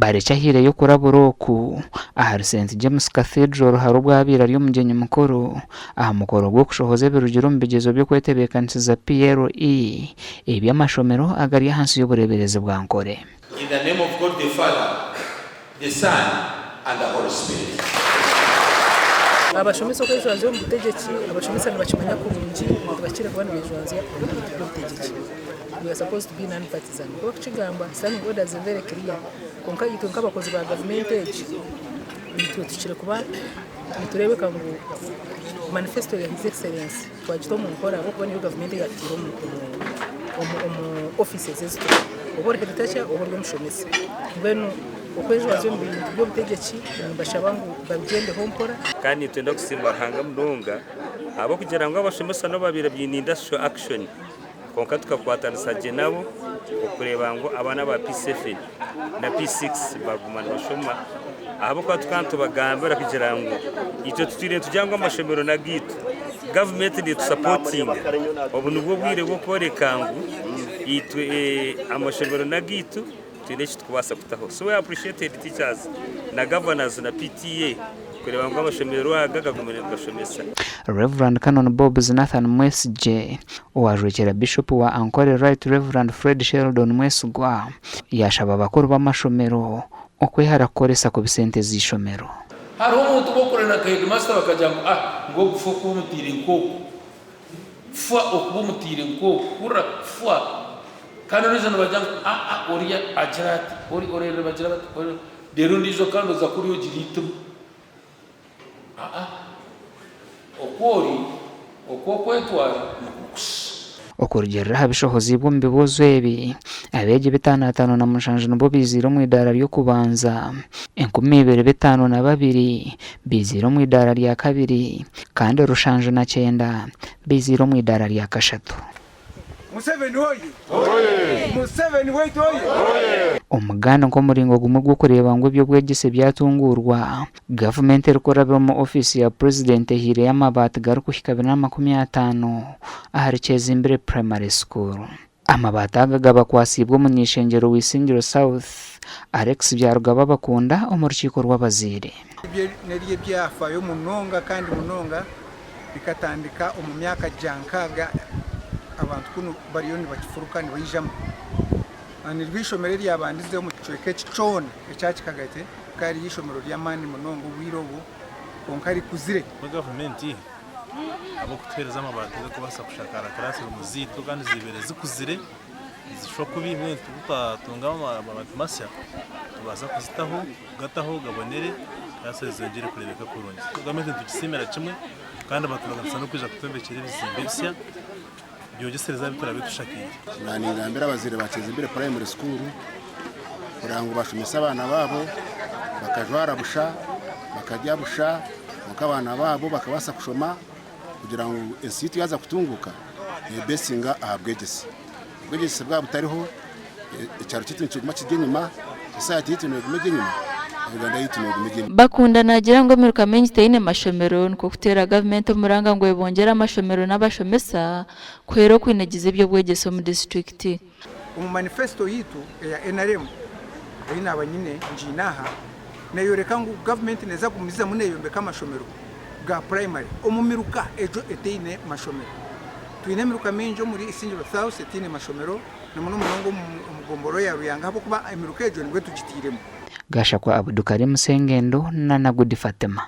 Barekye ahaireyo okurabura oku ahari St James Cathedral hare obu abaire ari omugyenyi mukuru aha mukoro gw'okushohoza ebirugire omu bigyezo by'okwetebeekanisiza PLE eby'amashomero agari ahansi y'obureeberezi bwa Nkore. In the name of God the Father, the Son, and the Holy Spirit. Abashomesa okwejwanzya omu butegyeki, abashomesa nibakimanya kurungi ngu tibahikire kuba nibejwanzya omu bintu by'obutegyeki. We are supposed to be non-partisan. Nikwo barikukigamba, standing orders ziri very clear. Kwonka itwe nk'abakozi ba gavumenti egi, itwe tuhikire kuba nitureebeka ngu manifesto ya His Excellency twagita omu nkora ahabw'okuba niyo gavumenti eyatutaire omu offices ezi turimu. Oba ori headteacher oba ori omushomesa. Mbwenu okwejwanzya omu bintu by'obutegyeki nimbashaba ngu babigyendeho mpora. Kandi nitwenda kusiima Ruhanga munonga ahabw'okugira ngu abashomesa n'obu babaire baine industrial action kwonka tukakwatanisa gye nabo okureeba ngu abaana aba P7 na P6 baguma nibashoma ahabw'okuba tukaba nitubagambira kugira ngu itwe tutwire nitugira ngu amashomero n'agaitu, gavumenti netusapotinga obu nibwo bwire bw'okworeka ngu itwe amashomero n'agaitu twine eki turikubaasa kutaho. So we appreciate head teachers na governors na PTA kureeba ngu amashomero aga gagumire nigashomesa. Rev. Canon Bobs Nathan Mwesigye, owaajwekyera Bishopu wa Ankole Right Rev. Fred Sheldon Mwesigwa, yaashaba abakuru b'amashomero okwehara kukoresa kubi sente z'eishomero. Hariho omuntu obu okurana nka headmaster bakagira ngu ah ngu ogu fa okuba omutiire nk'oku, fa okuba omutiire nk'oku, hurira fa. Kandi ondiijo nibagira ngu aa oriya agira ati, ori orere nibagira bati, ori reero ondiijo kandi oza kuriya ogira eitima. Aa oku ori, oku okwetwara nikwo kushusha. Okurugiirira aha bishohoziibwe omu bibuuzo ebi, abeegi 557 nibo baiziire omu idaara ry'okubanza, 2502 baiziire omu idaara rya kabiri kandi 79 baiziire omu idaara rya kashatu. Museveni oye! Museveni waitu oye! Omuganda nk'omuringo gumwe gw'okureeba ngu eby'obwegyese byatunguurwa, gavumenti erikurabira omu ofiisi ya Purezidenti ehaireyo amabaati garikuhika 250 ahari Kyezimbire Primary School. Amabaati aga gabakwatsiibwe omuny'eishengyero wa Isingiro South, Alex Byarugaba Bakunda omu rukiiko rw'abazaire. Ebyo n'eby'ebyafaayo munonga kandi munonga bikatandika omu myaka gya nkaaga abantu kunu bariyo nibakifuruka nibaijamu. Niryo eishomero eryabandize omu kicweka eki kyona ekya Kikagate rikaba riri eishomero ry'amaani munonga obwire obwo kwonka rikuzire. Gavumenti ahabw'okutuheereza amabaati garikubaasa kushakaara classroom zaitu kandi zibaire zikuzire nizishwa kubi mbwenu ku twatunga amabaati masya nitubaasa kuzitaho kugataho gabonere classes zongyere kureebeka kurungi. Gavumenti nitugisiimira kimwe kandi baturaganisa n'okwija kutwombekyera ebizimbe ebisya byongyesereze aha bi turaabe tushakaire. Ningambira abazaire ba Kyezimbire Primary School kureba ngu bashomesa abaana baabo bakajwara busha, bakarya busha kwonka abaana baabo bakabaasa kushoma kugira ngu ensi yaitu yaaza kutunguuka nebesinga aha bwegyese. Obwegyese bwaba butariho ekyaro kyaitu nikiguma kiri enyima, sosayete yaitu neguma eri enyima, Uganda yaitu neguma eri enyima. Bakunda naagira ngu emiruka mingi teine mashomero nikwo kuteera gavumenti omuranga ngu ebongyere amashomero n'abashomesa kuhwera okwinagiza eby'obwegyese omu disiturikiti. Omu manifesto yaitu eya nrm ei naaba nyine ngiine aha, neeyoreka ngu gavumenti neeza kugumizamu neeyombeka amashomero ga purayimare omu miruka egyo etaine mashomero. Twine emiruka mingi omuri Isingiro South etaine mashomero na muno munonga omu gomborora ya Ruyanga ahabw'okuba emiruka egyo nibwo tugitairemu. Gashakwa Abudukarim Sengendo na Nagudi Fatima.